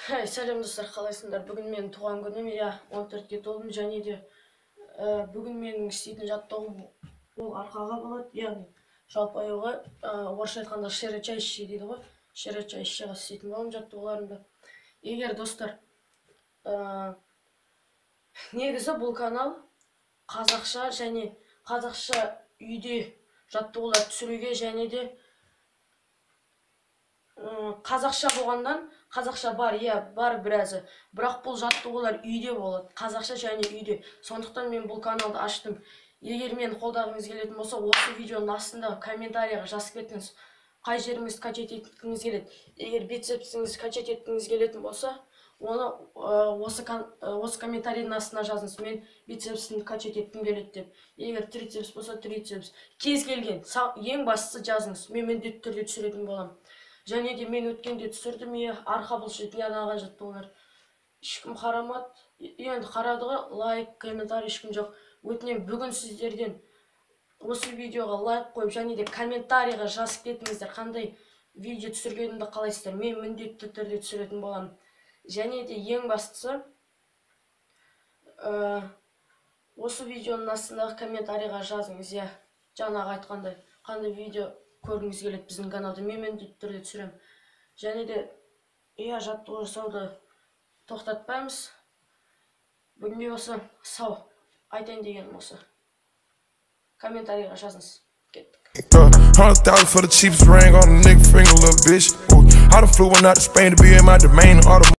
Хей, сәлем, достар, қалайсыңдар? Бүгін менің туған күнім, иә, 14-ке толдым. Және де бүгін менің істейтін жаттығуым ол арқаға болады, яғни жалпы аюға, орысша айтқанда широчайший дейді ғой, широчайшийға істейтін боламын жаттығуларымды. Егер, достар, негізі бұл канал қазақша және қазақша үйде жаттығулар түсіруге және де қазақша болғаннан, қазақша бар, иә, бар біразы, бірақ бұл жаттығулар үйде болады, қазақша және үйде. Сондықтан мен бұл каналды аштым. Егер мені қолдағыңыз келетін болса, осы видеоның астындағы комментарийға жазып кетіңіз, қай жеріңізді качать еткіңіз келеді. Егер бицепсіңізді качать еткіңіз келетін болса, оны осы комментарийдің астына жазыңыз, мен бицепсімді качать еткім келеді деп. Егер трицепс болса, трицепс, кез келген, ең бастысы жазыңыз, мен міндетті түрде түсіретін боламын. Және де мен өткенде түсірдім, иә, арқа бұлшықетіне арналған жаттығулар, ешкім қарамады. Енді қарады ғой, лайк, комментарий ешкім жоқ. Өтінемін, бүгін сіздерден осы видеоға лайк қойып және де комментарийға жазып кетіңіздер, қандай видео түсіргенімді қалайсыздар. Мен міндетті түрде түсіретін боламын. Және де ең бастысы, осы видеоның астындағы комментарийға жазыңыз, иә, жаңағы айтқандай, қандай видео көргіңіз келеді біздің каналда, мен міндетті түрде түсіремін. Және де, иә, жаттығу жасауды тоқтатпаймыз. Бүгінге осы, сау, айтайын дегенім осы. Комментарийға жазыңыз. Кеттік. 100,000 for the cheapest ring on a nigga finger, little bitch. Ooh, I done flew one out to Spain to be in my domain. All the